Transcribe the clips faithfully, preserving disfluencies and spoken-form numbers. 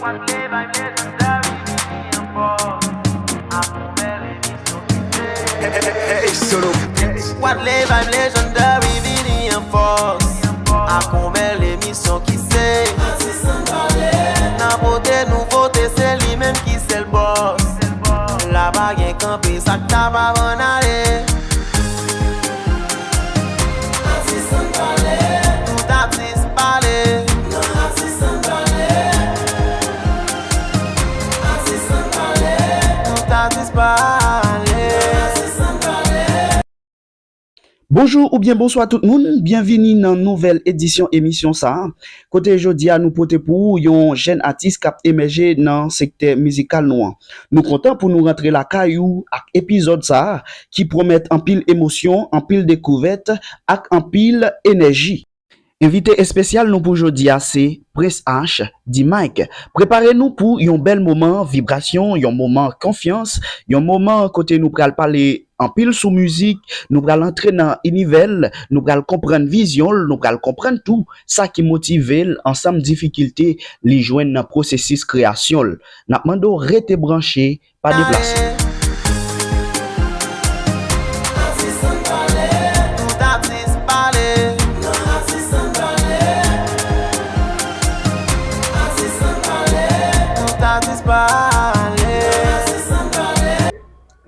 Wadley Vibe Legendary vini an fòs. Ak yon bèl emisyon ki se Nan pote nouvote, se li menm ki sèl bòs. La pa gen kanpe, sa k ta pa vann ale. Tout atis pale. Tout atis pale. Bonjou oubyen bonswa tout moun, byenvini nan nouvèl edisyon emisyon sa a, kote jodi a nou pote pou ou yon jèn atis k ap emèje nan sektè mizikal nou an. Nou kontan pou nou rantre lakay ou ak epizòd sa a ki pwomèt anpil emosyon, anpil dekouvèt ak anpil enèji. Envite espesyal nou pou jodi a se Prince H, D-Mike. Prepare nou pou yon bèl moman vibrasyon, yon moman konfyans, yon moman kote nou pral pale anpil sou mizik, nou pral antre nan inivè l, nou pral konprann vizyon l, nou pral konprann tou sa ki motive l, ansanm difikilte li jwenn nan pwosesis kreyasyon l. N ap mande w rete branche, pa deplase.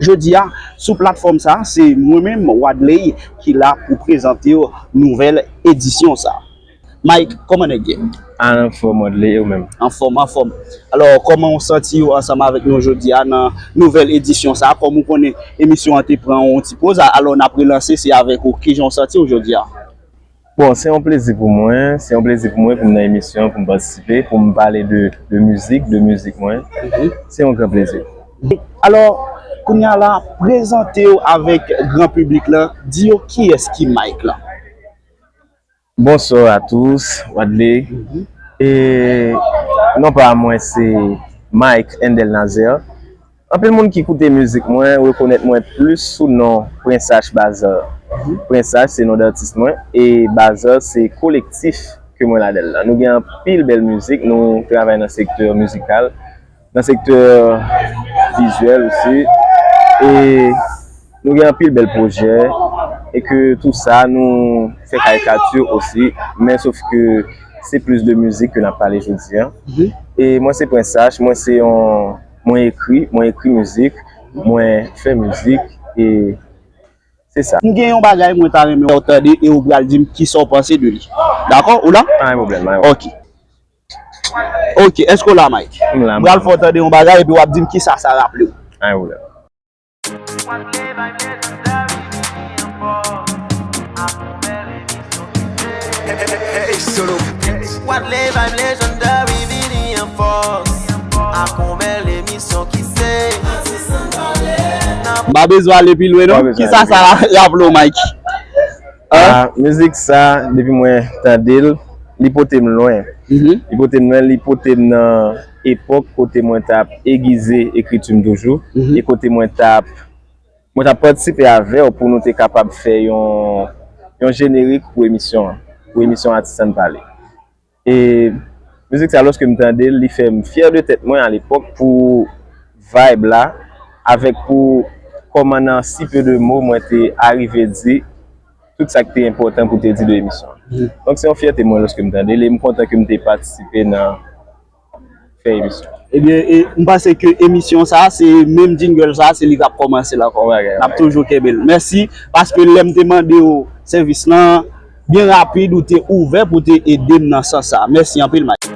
Jodi a, sou platfòm sa, se mwen menm, Wadley, ki la pou prezante w nouvèl edisyon sa. Mike, kòman nèg ye? Anfòm, Wadley, e ou menm? Anfòm, anfòm. Alò, kòman w santi w ansanm avèk nou jodi a nan nouvèl edisyon sa? Kòm ou konnen, emisyon an te pran yon ti poz, alò n ap relanse, se avèk ou. Kijan w santi w jodi a? Bon, se yon plezi pou mwen, se yon plezi pou mwen pou m nan emisyon, pou m patisipe, pou m pale de, de mizik, de mizik mwen. Mhm. Se yon gran plezi. Alò, kounye a la, prezante w avèk gran piblik la, di yo kiyès ki Mike la. Bonsoir à tous, Wadley. Mhm. E non pa mwen se Mike Endel Nazaire. Anpil moun ki koute mizik mwen rekonèt mwen plis sou non Prince H Bazar. Mhm. Prince H se non datis mwen e Bazar se kolektif ke mwen ladan l lan. Nou gen anpil bèl mizik, nou travay nan sektè mizikal, nan sektè vizyèl osi. E nou gen anpil bèl pwojè e ke tou sa nou fè karikati osi, men sof ke se plis de mizik ke n ap pale jodi a. Mhm. E mwen se Prince H, mwen se yon, mwen ekri, mwen ekri mizik, mwen fè mizik e se sa. M gen yon bagay mwen ta renmen w tande e ou pral di m kisa w panse de li. Dakò? Ou la? Pa gen pwoblèm, pa gen pwoblèm. Ok. Ok, èske w la, Mike? M la, m la. M pral fè w tande yon bagay epi w ap di m kisa sa raple w. Pa gen pwoblèm. Wadley Vibe Legendary vini an fòs. Ak yon bèl emisyon ki se M pa bezwen ale pi lwen non. Pa bezwen ale pi lwen. Kisa sa raple w, Mike? Hein? Ah, mizik sa, depi mwen tande l, li pote m lwen. Mhm. Li pote m lwen, li pote m nan epòk kote mwen t ap egize ekriti m toujou, mhm, e kote mwen t ap, mwen t ap patisipe avè w pou nou te kapab fè yon, yon jenerik pou emisyon an, pou emisyon Atis Ann Pale. E mizik sa, lòske m tande l, li fè m fyè de tèt mwen alepòk pou vibe la, avèk pou kòman nan si peu de mots mwen te arive di tout sa k te enpòtan pou te di de emisyon an. Mhm. Donk, se yon fyète mwen lòske m tande l, e m kontan ke m te patisipe nan fè emisyon. Ebyen, e, m panse ke emisyon sa, se menm jingle sa, se li k ap kòmanse l ankò. N ap toujou kenbe l. Mèsi, paske lè m te mande w sèvis lan, byen rapid, ou te ouvè pou te ede m nan sans sa. Mèsi anpil, Mike.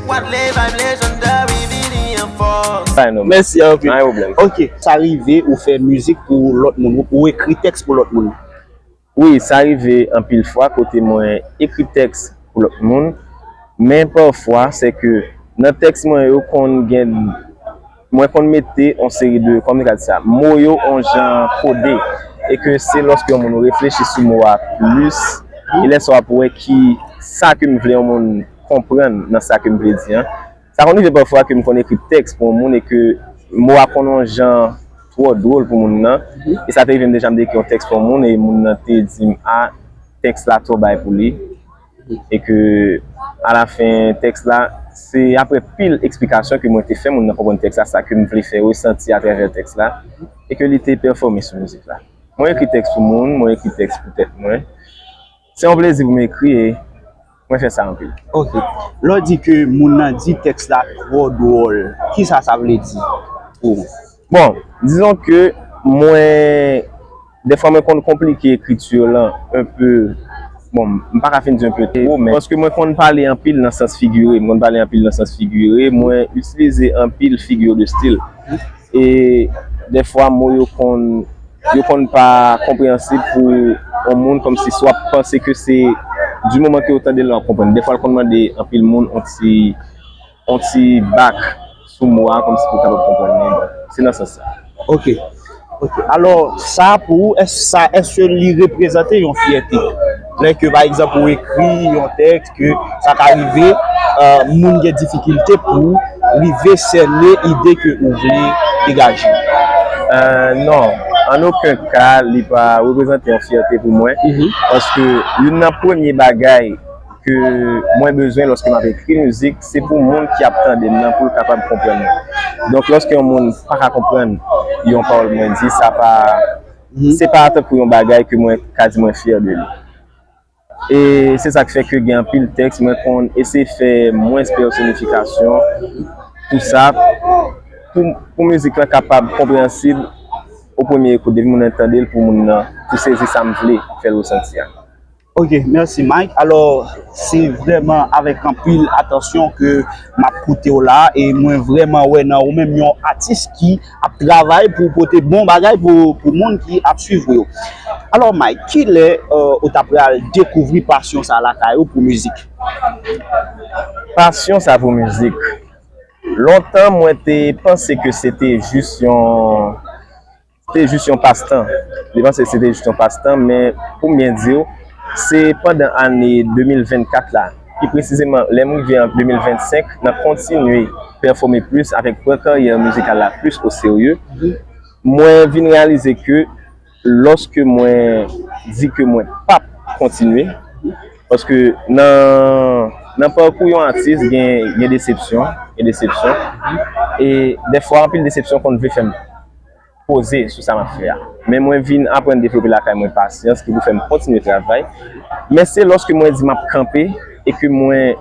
Wadley Vibe Legendary vini an fòs. Mèsi anpil. Pa gen pwoblèm. Ok, sa rive ou fè mizik pou lòt moun, ou ekri tèks pou lòt moun? Wi, sa rive anpil fwa kote mwen ekri tèks pou lòt moun, men pafwa se ke nan tèks mwen yo konn gen, mwen konn mete yon seri de, kòman m ka di sa, mo yo yon jan kode, e ke se lòske yon moun reflechi sou mo a plis, e lè sa w ap wè ki sa ke m vle yon moun konprann nan sa ke m vle di an. Sa konn rive pafwa ke m konn ekri tèks pou yon moun e ke mo a konn yon jan twò dwòl pou moun nan. E sa te rive m deja, m te ekri yon tèks pou yon moun, e moun nan te di m, a, tèks la twò bay pou li. E ke, alafen, tèks la, se apre pil eksplikasyon ke mwen te fè moun nan konprann tèks la, sa ke m vle fè resanti atravè tèks la, e ke li te pèfòme sou mizik la. Mwen ekri tèks pou moun, mwen ekri tèks pou tèt mwen. Se yon plezi pou m ekri e mwen fè sa anpil. Ok. Lè w di ke moun nan di tèks la twò dwòl, kisa sa vle di pou ou? Bon, dizon ke mwen, dèfwa mwen konn konplike ekriti lan enpe, bon, m pa ka fin di enpe twò, men paske mwen konn pale anpil nan sans figire, m konn pale anpil nan sans figire, mwen itilize anpil figure de style. E dèfwa mo yo konn, yo konn pa konpreyansib pou yon moun, kòmsi si w ap panse ke se di moman ke w tande l, w ap konprann. Dèfwa l konn mande anpil moun yon ti, yon ti bak sou mo a, kòmsi pou w kapab konprann li. Bon, se nan sans sa. Ok. Ok. Alò, sa pou ou, èske sa, èske li reprezante yon fyète? Lè ke, pa egzanp, ou ekri yon tèks, ke sa ka rive, euh, moun gen difikilte pou rive sène ide ke ou vle degaje? Euh, non, an okenn ka, li pa reprezante yon fyète pou mwen, paske youn nan premye bagay ke mwen bezwen lòske m ap ekri mizik, se pou moun ki ap tande m nan pou l kapab konprann mwen. Donk, lòske yon moun pa ka konprann yon pawòl mwen di, sa pa, se pa tankou yon bagay ke mwen ka di mwen fyè de li. E se sa k fè ke gen anpil tèks, mwen konn eseye fè mwens pèsonifikasyon, tou sa, pou, pou mizik lan kapab konpreyansib o premye ekout, depi moun nan tande l, pou moun nan tou sezi sa m vle fè l resanti a. Ok, mèsi Mike. Alò, se vrèman avèk anpil atansyon ke m ap koute w la, e mwen vrèman wè nan ou menm yon atis ki ap travay pou pote bon bagay pou, pou moun ki ap swiv ou yo. Alò, Mike, kilè, euh, ou ta pral dekouvri pasyon sa lakay ou pou mizik? Pasyon sa pou mizik. Lontan, mwen te panse ke se te jis yon te jis yon pastan. Li panse se te jis yon pastan, men pou m byen di w, se pandan ane de mil vennkat la, pi presizeman lè m rive an de mil vennsenk, nan kontinye pèfòme plis avèk pran karyè mizikal la plis o serye, mwen vin reyalize ke lòske mwen di ke mwen p ap kontinye, paske nan, nan pakou yon atis gen, gen desepsyon, gen desepsyon, e dèfwa anpil desepsyon konn vle fè m poze sou sa m ap fè a. Men mwen vin aprann devlope lakay mwen pasyans ki pou fè m kontinye travay. Men se lòske mwen di m ap kanpe e ke mwen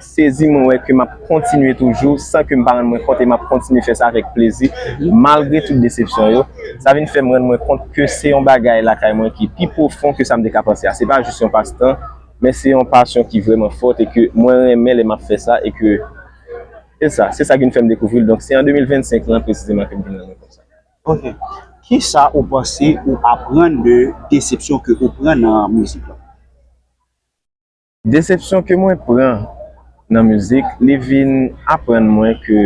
sezi, mwen wè ke m ap kontinye toujou san ke m pa rann mwen kont e m ap kontinye fè sa avèk plezi, malgre tout desepsyon yo. Sa vin fè m rann mwen kont ke se yon bagay lakay mwen ki pi pwofon ke sa m te ka panse a. Se pa jis yon pastan, men se yon pasyon ki vrèman fòt e ke mwen renmen lè m ap fè sa e ke se sa, se sa ki vin fè m dekouvri l. Donk, se an de mil vennsenk lan presizeman ke m vin rann mwen kont sa. Ok. Kisa ou panse ou aprann de desepsyon ke ou pran nan mizik lan? Desepsyon ke mwen pran nan mizik, li vin aprann mwen ke,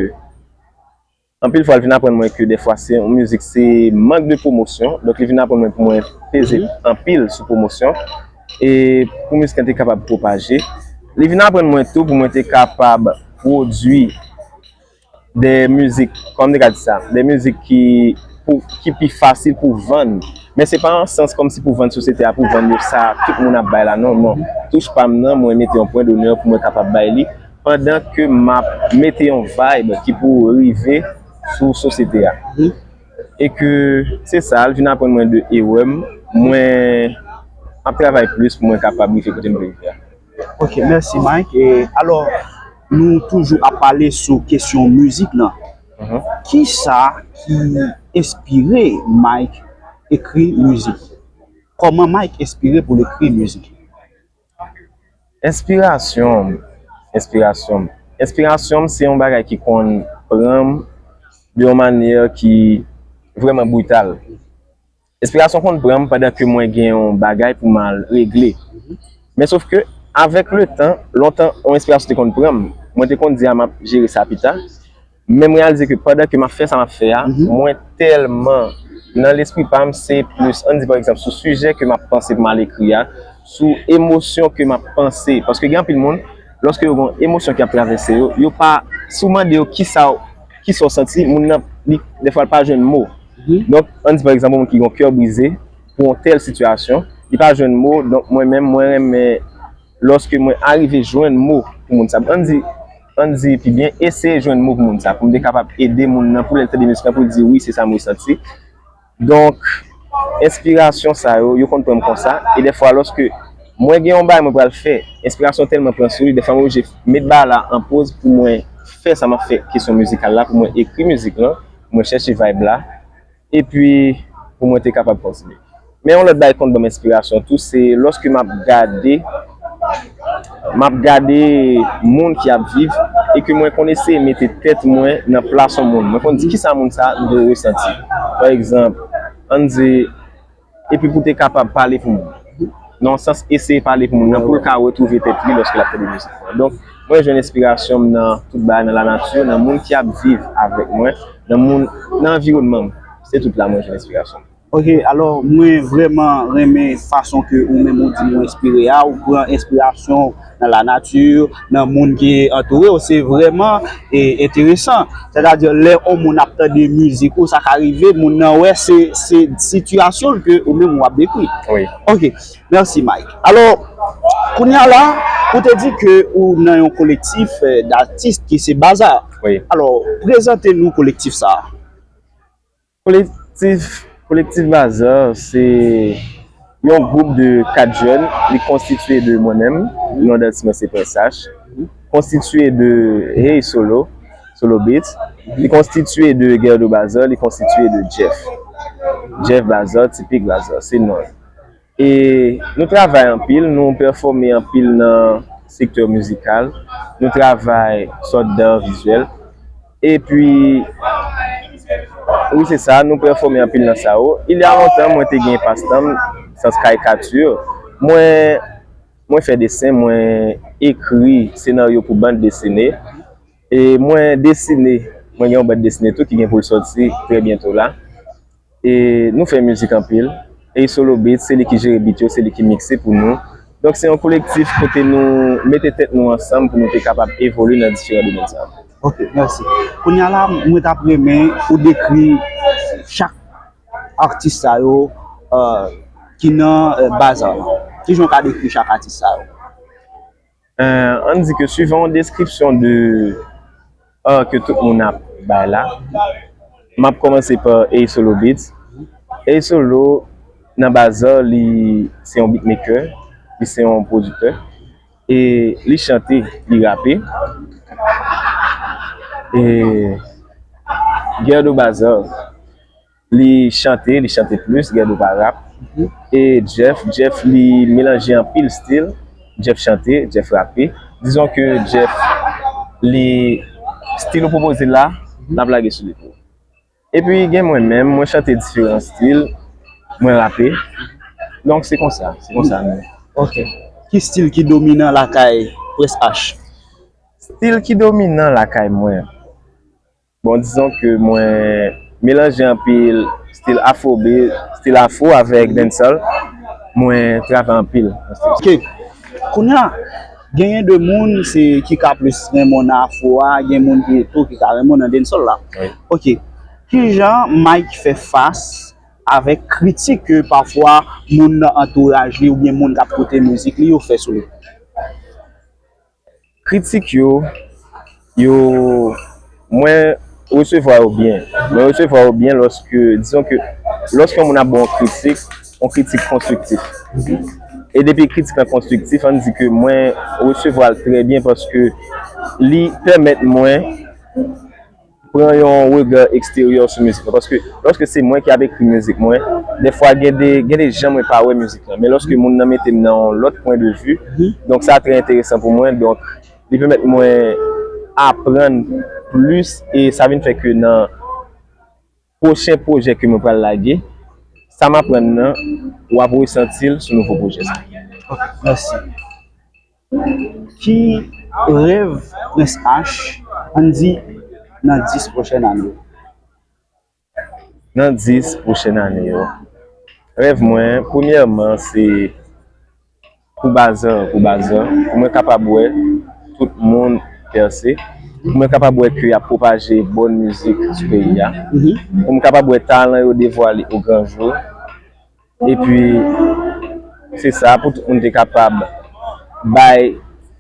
anpil fwa, li vin aprann mwen ke dèfwa se yon mizik, se mank de pwomosyon. Donk, li vin aprann mwen pou mwen peze anpil sou pwomosyon e pou mizik lan te kapab pwopaje. Li vin aprann mwen tou pou mwen te kapab pwodui de mizik, kòman m te ka di sa, de mizik ki, pou, ki pi fasil pou vann. Men se pa nan sans kòmsi pou vann sosyete a, pou vann yo sa tout moun ap bay la, non, non. Touch pa m nan, mwen mete yon pwen donè pou mwen kapab bay li, pandan ke m ap mete yon vibe ki pou rive sou sosyete a. E ke se sa, l vin aprann mwen de erè m, mwen ap travay plis pou mwen kapab rive kote m vle rive a. Ok, mèsi Mike. E alò, nou toujou ap pale sou kesyon mizik lan. Kisa ki enspire Mike ekri mizik? Kòman Mike enspire pou l ekri mizik? Enspirasyon m, enspirasyon m. Enspirasyon m se yon bagay ki konn pran m de yon manyè ki vrèman brital. Enspirasyon konn pran m pandan ke mwen gen yon bagay pou m al regle. Men sof ke, avèk letan, lontan yon enspirasyon te konn pran m. Mwen te konn di a m ap jere sa pita. Men m reyalize ke pandan ke m ap fè sa m ap fè a, mwen tèlman, nan lespri pa m, se plis, ann di pa egzanp, sou sijè ke m ap panse pou m al ekri a, sou emosyon ke m ap panse. Paske gen anpil moun, lòske yo gen yon emosyon ki ap travèse yo, yo pa, si w mande yo kisa, kisa w santi, moun nan, li, dèfwa, l pa jwenn mo. Donk, ann di pa egzanp, yon moun ki gen yon kè brize pou yon tèl sitiyasyon, li pa jwenn mo, donk mwen menm, mwen renmen lòske mwen arive jwenn mo pou moun sa. Ann di, ann di pi byen, eseye jwenn mo pou moun sa, pou m te kapab ede moun nan, pou lè l tande mizik lan, pou l di, "Wi, se sa m resanti." Donk, enspirasyon sa yo, yo konn pran m konsa, e dèfwa, lòske mwen gen yon bagay mwen pral fè, enspirasyon tèlman pran sou li, dèfwa mwen oblije met bagay la an poz pou mwen fè sa m ap fè, kesyon mizikal la, pou mwen ekri mizik lan, pou mwen chèche vibe la, epi pou mwen te kapab kontinye. Men yon lòt bagay konn ban m enspirasyon tou, se lòske m ap gade, m ap gade moun ki ap viv e ke mwen konn eseye mete tèt mwen nan plas yon moun. Mwen konn di kisa moun sa a dwe resanti. Pa egzanp, ann di, epi pou te kapab pale pou moun. Nan yon sans, eseye pale pou moun nan, pou l ka retwouve tèt li lòske l ap tande mizik mwen. Donk, mwen jwenn enspirasyon m nan tout bagay, nan lanati, nan moun ki ap viv avèk mwen, nan moun, nan anviwònman m. Se tout la mwen jwenn enspirasyon m. Ok, alò, mwen vrèman renmen fason ke ou menm ou di nou enspire a, ou pran enspirasyon w nan lanati, nan moun ki antoure w, se vrèman, e, enteresan. Sètadi, lè yon moun ap tande mizik ou, sa ka rive, moun nan wè se, se sitiyasyon l ke ou menm w ap dekri. Wi. Ok, mèsi Mike. Alò, kounye a la, ou te di ke ou nan yon kolektif, eh, datis ki se Baza. Wi. Alò, prezante nou kolektif sa a. Kolektif, Kolektif Baza, se yon gwoup de kat jèn. Li konstitye de mwen menm, non d atis mwen se Prince H. Konstitye de Hey Solo, Solo Beats. Li konstitye de Gerdo Baza, li konstitye de Jeff. Jeff Baza, Tipik Baza, se non l. E nou travay anpil, nou pèfòme anpil nan sektè mizikal, nou travay sòt dan vizyèl. Epi, wi, se sa, nou pèfòme anpil nan sa yo. Il y a longtemps, mwen te gen pastan m, sans karikati. Mwen, mwen fè desen, mwen ekri senaryo pou bann desine. E mwen desine, mwen gen yon bann desine tou ki gen pou l sòti trè byento la. E nou fè mizik anpil. E Solo Beat, se li ki jere beat yo, se li ki mikse pou nou. Donk, se yon kolektif kote nou mete tèt nou ansanm pou nou te kapab evolye nan diferan domèn sa yo. Ok, mèsi. Kounye a la, mwen t ap renmen ou dekri chak atis sa yo, eh, ki nan, eh, Baza lan. Kijan w ka dekri chak atis sa yo? Eh, ann di ke suivan yon deskripsyon de art ke tout moun ap bay la, m ap kòmanse pa Ey Solo Beats. Ey Solo, nan Baza, li se yon beatmaker, li se yon pwodiktè, e li chante, li rape. E Gerdo Baza, li chante, li chante plis, Gerdo pa rap. E Jeff, Jeff li melanje anpil stil. Jeff chante, Jeff rape. Dizon ke Jeff li stil ou pwopoze la, l ap lage sou li tou. Epi gen mwen menm, mwen chante diferan stil, mwen rape. Donk se konsa, se konsa menm. Ok. Ki stil ki dominan lakay Prince H? Stil ki dominan lakay mwen. Bon, dizon ke mwen melanje anpil stil afrobeat, stil afro avèk dancehall. Mwen travay anpil nan stil sa. Ok. Kounye a, genyen de moun se ki ka plis renmen nan afro a, gen moun ki tou ki ka renmen nan dancehall la. Wi. Ok. Kijan Mike fè fas avèk kritik ke pafwa moun nan antouraj li oubyen moun k ap koute mizik li yo fè sou li? Kritik yo, yo, mwen resevwa yo byen. Mwen resevwa yo byen lòske, dizon ke, lòske yon moun ap ba w yon kritik, yon kritik konstriktif. E depi kritik lan konstriktif, ann di ke mwen resevwa l trè byen paske li pèmèt mwen pran yon rega eksteryè sou mizik lan. Paske lòske se mwen ki ap ekri mizik mwen, dèfwa gen de, gen de jan mwen pa wè mizik lan. Men lòske moun nan mete m nan yon lòt pwen de vi, donk sa trè enteresan pou mwen. Donk, li pèmèt mwen aprann plis e sa vin fè ke nan pwochen pwojè ke mwen pral lage, sa m aprann nan, w ap resanti l sou nouvo pwojè sa. Ok, mèsi. Ki rèv Prince H, ann di, nan dis pwochèn ane yo? Nan dis pwochèn ane yo, rèv mwen, premyèman, se pou Baza, pou Baza, pou mwen kapab wè tout moun pèse. Pou mwen kapab wè ke y ap pwopaje bòn mizik sou peyi a. Pou m kapab wè talan yo devwale o gran jou. Epi, se sa, pou tout moun te kapab bay,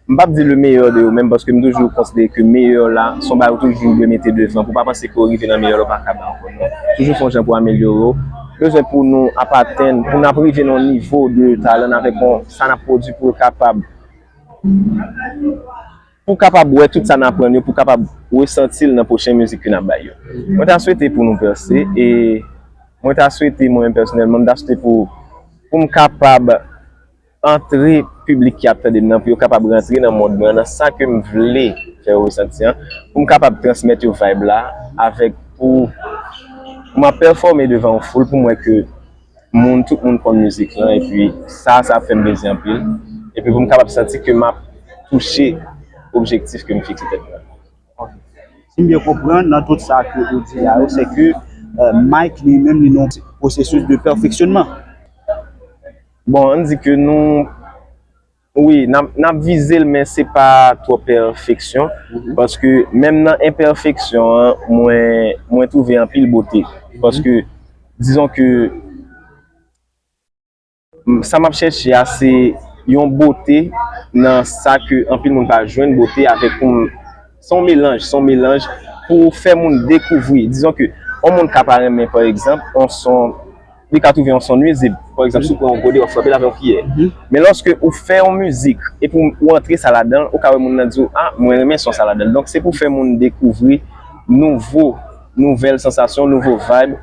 m p ap di le meilleur de yo menm, paske m toujou konsidere ke meyè la, se yon bagay ou toujou dwe mete devan, pou w pa panse ke w rive nan meyè la, ou pa ka bay ankò, non. Toujou fè yon jan pou amelyore w. Bezwen pou nou ap atenn, pou n ap rive nan yon nivo de talan avèk yon, sa n ap pwodui pou yo kapab pou kapab wè tout sa n aprann yo, pou kapab resanti l nan pwochen mizik ke n ap bay yo. Mwen ta swete pou nou pèse, e mwen ta swete, mwen menm pèsonèlman, m ta swete pou, pou m kapab antre piblik ki ap tande m nan, pou yo kapab rantre nan mond mwen, nan sa ke m vle fè yo resanti an, pou m kapab transmèt yo vibe la, avèk pou, pou m ap pèfòme devan yon foul, pou m wè ke moun, tout moun konn mizik lan, epi sa, sa ap fè m plezi anpil. Epi pou m kapab santi ke m ap touche objektif ke m fikse tèt mwen. Si m byen konprann, nan tout sa ke ou di la yo, se ke euh, Mike li menm li nan pwosesis de pèfeksyonman. Bon, ann di ke nou, wi, n ap, n ap vize l, men se pa twò pèfeksyon, paske menm nan enpèfeksyon an, mwen, mwen twouve anpil bote. Paske, dizon ke, sa m ap chèche a, se yon bote nan sa ke anpil moun pa jwenn bote avèk yon, se yon melanj, se yon melanj pou fè moun dekouvri. Dizon ke yon moun ka pa renmen, pa egzanp, yon son, li ka twouve yon son nwizib. Pa egzanp, si w pran yon gode, w ap frape l avèk yon kiyè. Men lòske ou fè yon mizik epi w antre sa ladan l, ou ka wè moun nan di w, a, mwen renmen son sa ladan l. Donk, se pou fè moun dekouvri nouvo, nouvèl sansasyon, nouvo vibe.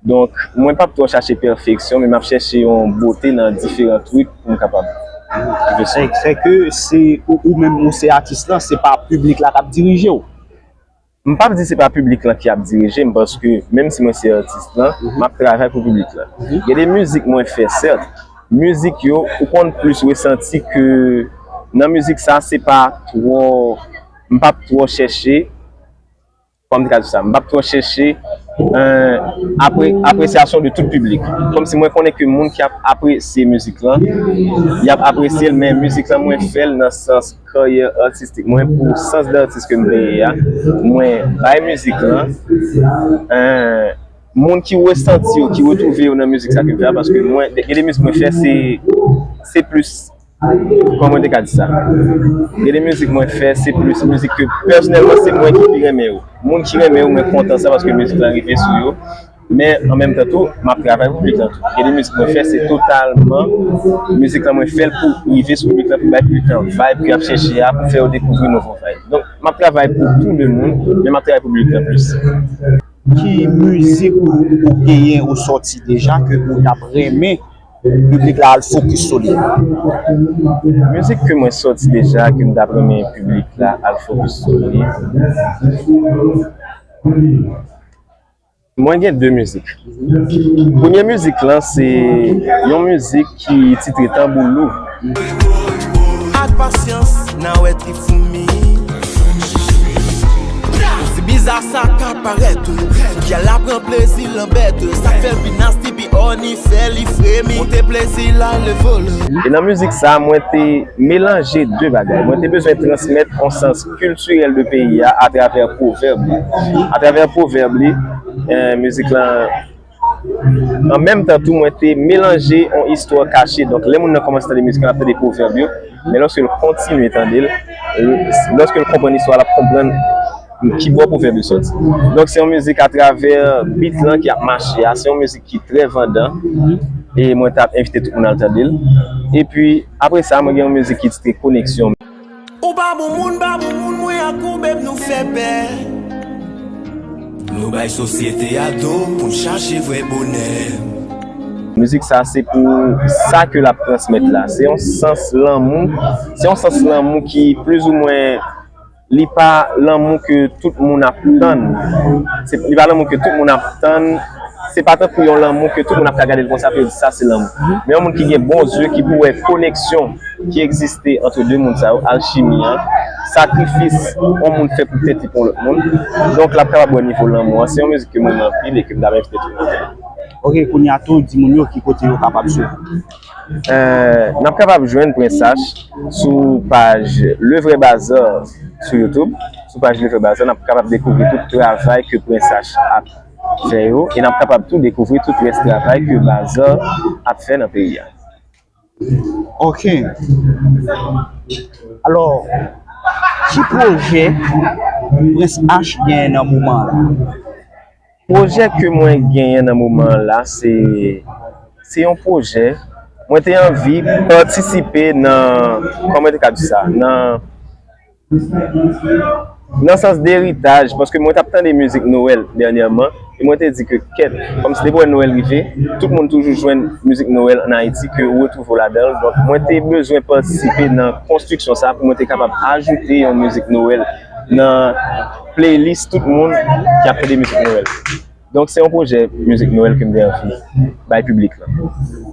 Donk, mwen p ap twò chache pèfeksyon, men m ap chèche yon bote nan diferan twit pou m kapab rive sou. Se ke se ou, ou menm ou se atis lan, se pa piblik la k ap dirije w. M p ap di se pa piblik lan ki ap dirije m, paske menm si mwen se atis lan, m ap travay pou piblik lan. Gen de mizik mwen fè, sèt, mizik yo, ou konn plis resanti ke nan mizik sa, se pa twò, m p ap twò chèche, kòman m te ka di sa, m p ap twò chèche apresyasyon de tout piblik. Kòmsi mwen konnen ke moun ki ap apresye mizik lan, y ap apresye l, men mizik lan mwen fè l nan sans karyè atistik mwen, pou sans de atis ke m genyen a, mwen bay mizik lan, moun ki resanti yo, ki retwouve yo nan mizik sa ke m fè a, paske mwen, gen de mizik mwen fè, se, se plis Kòman mwen te ka di sa? Gen de mizik mwen fè, se plis mizik ke pèsonèlman se mwen ki pi renmen yo. Moun ki renmen yo, mwen kontan sa paske mizik lan rive sou yo. Men an menm tan tou, m ap travay pou piblik lan tou. Gen de mizik mwen fè, se totalman mizik lan mwen fè l pou rive sou piblik lan, pou bay piblik lan vibe ke y ap chèche a, pou fè yo dekouvri nouvo vibe. Donk, m ap travay pou tou de moun, men m ap travay pou piblik lan plis. Ki mizik ou, ou genyen ou sòti deja ke ou t ap renmen piblik la al fokis sou li? Mizik ke mwen sòti deja ke m t ap renmen piblik la al fokis sou li. Mwen gen de mizik. Premye mizik lan se yon mizik ki titre Tanbou Lou. Ak pasyans, n a wè Trifoumi. Osi biza sa ka parèt, Kiala pran plezi l anbèt. Sa k fè l pi nasti, pi òni, fè li fremi. Monte plezi la, leve l. E nan mizik sa, mwen te melanje de bagay. Mwen te bezwen transmèt yon sans kiltirèl de peyi a atravè pwovèb li. Atravè pwovèb li, eh, mizik lan, an menm tan tou, mwen te melanje yon istwa kache. Donk, lè moun nan kòmanse tande mizik lan, l ap tande pwovèb yo. Men lòske l kontinye tande l, lòske l konprann istwa, l ap konprann ki bò pwovèb yo sòti. Donk, se yon mizik atravè beat lan ki ap mache a. Se yon mizik ki trè vandan. E mwen t ap envite tout moun al tande l. Epi, apre sa, mwen gen yon mizik ki titre Koneksyon. Ou pa bon moun, pa bon moun, mwen ak ou, babe, nou fè pè. Nou bay sosyete a do pou n chache vrè bonè. Mizik sa, se pou sa ke l ap transmèt la. Se yon sans lanmou. Se yon sans lanmou ki plizoumwen, li pa lanmou ke tout moun ap tann. Se, li pa lanmou ke tout moun ap tann. Se pa tankou yon lanmou ke tout moun ap ka gade l konsa pou yo di sa se lanmou. Men yon moun ki gen bon zye, ki pou wè koneksyon ki egziste ant de moun sa yo, alchimi an, sakrifis yon moun fè pou tèt li pou yon lòt moun. Donk, l ap kapab wè nivo lanmou an. Se yon mizik ke mwen renmen anpil e ke m ta envite tout moun tande. Ok, kounye a tou, di moun yo ki kote yo kapab swiv ou. Euh, n ap kapab jwenn Prince H sou paj Le Vrai Bazar sou YouTube. Sou paj Level Bazar, n ap kapab dekouvri tout travay ke Prince H ap fè yo, e n ap kapab tou dekouvri tout rès travay ke Bazar ap fè nan peyi a. Ok. Alò, ki pwojè Prince H genyen nan moman la? Pwojè ke mwen genyen nan moman la, se se yon pwojè. Mwen te anvi patisipe nan, kòman mwen te ka di sa, nan nan sans de eritaj, paske mwen t ap tande mizik Nwèl dènyèman, e mwen te di ke kèt, kòmsi depi wè Nwèl rive, tout moun toujou jwenn mizik Nwèl ann Ayiti ke ou retwouve w ladan l. Donk mwen te bezwen patisipe nan konstriksyon sa pou mwen te kapab ajoute yon mizik Nwèl nan playlist tout moun ki ap tande mizik Nwèl. Donk se yon pwojè mizik Nwèl ke m te anvi bay piblik lan.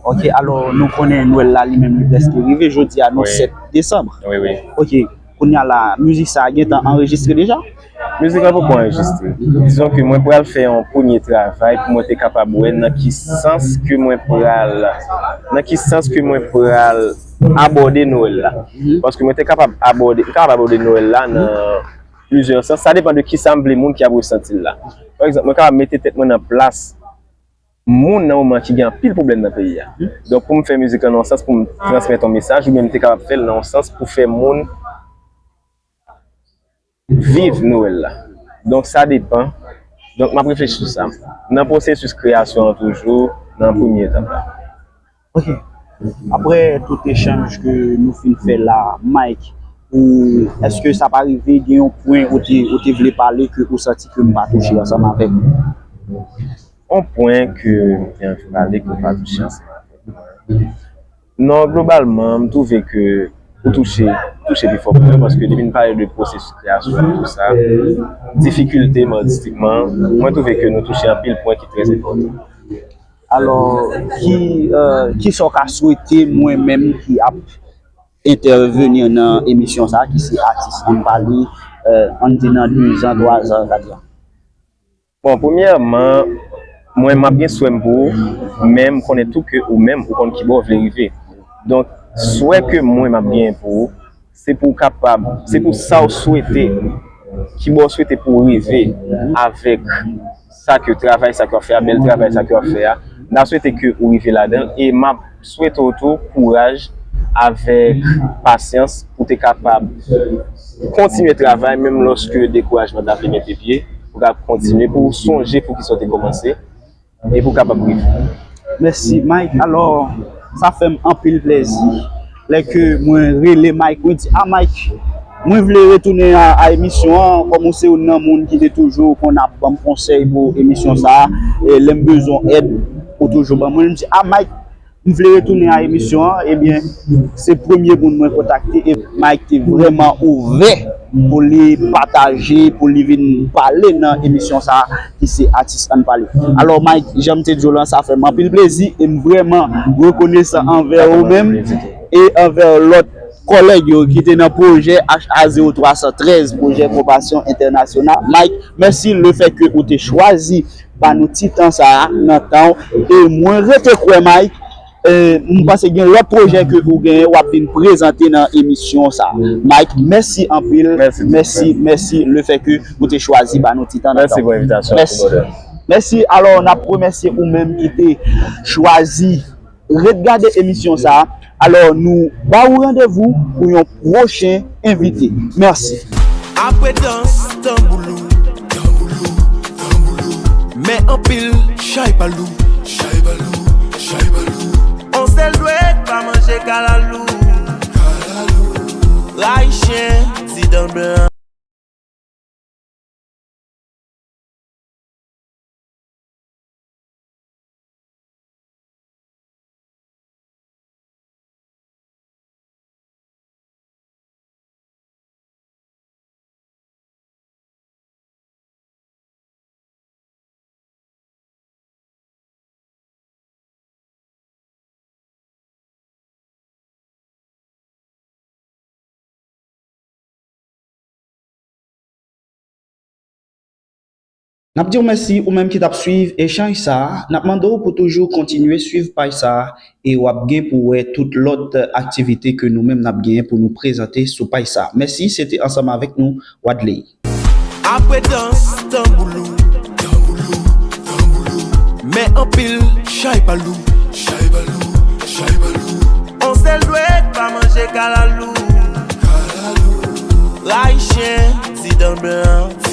Ok, alò nou konnen Nwèl la li menm li prèske rive, jodi a nou sèt desanm. Wi, wi. Ok, kounye a la, mizik sa a gentan anrejistre deja? Mizik la poko anrejistre. Dizon ke mwen pral fè yon premye travay pou mwen te kapab wè nan ki sans ke mwen pral nan ki sans ke mwen pral abòde Nwèl la. Paske mwen te kapab abòde, m kapab abòde Nwèl la nan plizyè sans. Sa depann de kisa m vle moun ki ap resanti l la. Pa egzanp, mwen kapab mete tèt mwen nan plas moun nan moman ki gen anpil pwoblèm nan peyi a. Donk pou m fè mizik lan nan yon sans pou m transmèt yon mesaj, oubyen m te kapab fè l nan yon sans pou fè moun viv Nwèl la. Donk sa depann. Donk m ap reflechi sou sa. Nan pwosesis kreyasyon an toujou, nan premye etap la. Ok. Apre tout echanj ke nou fin fè la, Mike, ou èske sa pa rive gen yon pwen ou te ou te vle pale ke ou santi ke m pa touche ansanm avèk ou? Yon pwen ke m te anvi pale ke m pa touche ansanm avèk ou. Non, globalman, m twouve ke ou touche touche pi fò pou mwen paske depi n pale de pwosesis kreyasyon an, tout sa, difikilte m atistikman, mwen twouve ke nou touche anpil pwen ki trè enpòtan. Alò, ki, euh, kisa w ka swete mwen menm ki ap entèveni nan emisyon sa a, ki se atis Ann Pale, euh, ann di nan dezan, twazan, katran? Bon, premyèman, mwen m ap gen swè m pou ou, men m konnen tou ke ou menm ou konn kibò w vle rive. Donk, swè ke mwen m ap genyen pou ou, se pou w kapab, se pou sa w swete, kibò w swete pou w rive avèk sa ke travay sa ke w ap fè a, bèl travay sa ke w ap fè a. M ta swete ke ou rive ladan l e m ap swete w tou kouraj avèk pasyans pou w te kapab kontinye travay menm lòske dekourajman ta vle mete pye, pou w ka kontinye, pou w sonje poukisa w te kòmanse e pou w kapab rive. Mèsi, Mike. Alò, sa fè m anpil plèzi lè ke mwen rele Mike, mwen di, "A Mike, mwen vle retounen a, a emisyon an, kòm ou se youn nan moun ki te toujou konn ap ban m konsèy pou emisyon sa a, e lè m bezwen èd, ou toujou ban mwen." Li di, "A Mike, m vle retounen a emisyon an." Ebyen, se premye moun mwen kontakte e Mike te vrèman ouvè pou li pataje, pou li vin pale nan emisyon sa a ki se Atis Ann Pale. Alò, Mike, jan m te di w lan, sa fè m anpil plezi e m vrèman rekonesan anvè ou menm e anvè lòt kòlèg yo ki te nan pwojè H A zewo twa san trèz, pwojè Konpasyon Entènasyonal. Mike, mèsi lefètke ou te chwazi ba nou ti tan sa a nan tan w. E mwen rete kwè, Mike, e, m panse gen lòt pwojè ke ou genyen w ap vin prezante nan emisyon sa a. Mike, mèsi anpil. Mèsi, mèsi lefètke ou te chwazi ba nou ti tan nan tan w. Mèsi pou envitasyon an. Mèsi. Mèsi. Alò, n ap remèsye ou menm ki te chwazi ret gade emisyon sa a. Alò, nou ba ou randevou pou yon pwochen envite. Mèsi. Apre dans, tanboulou, tanboulou, tanboulou. Men anpil chay pa lou, chay pa lou, chay pa lou. On sèl dwèt pa manje kalalou, kalalou. Ray chen, ti dan blan. N ap di w mèsi ou menm ki t ap swiv echanj sa a. N ap mande w pou toujou kontinye swiv paj sa a e w ap gen pou w wè tout lòt aktivite ke nou menm n ap genyen pou nou prezante sou paj sa a. Mèsi, se te ansanm avèk nou, Wadley. Apre dans, tanboulou. Tanboulou, tanboulou. Men anpil chay pa lou. Chay pa lou, chay pa lou. On sèl dwèt pa manje kalalou. Kalalou. Rayi chen, ti dan blan.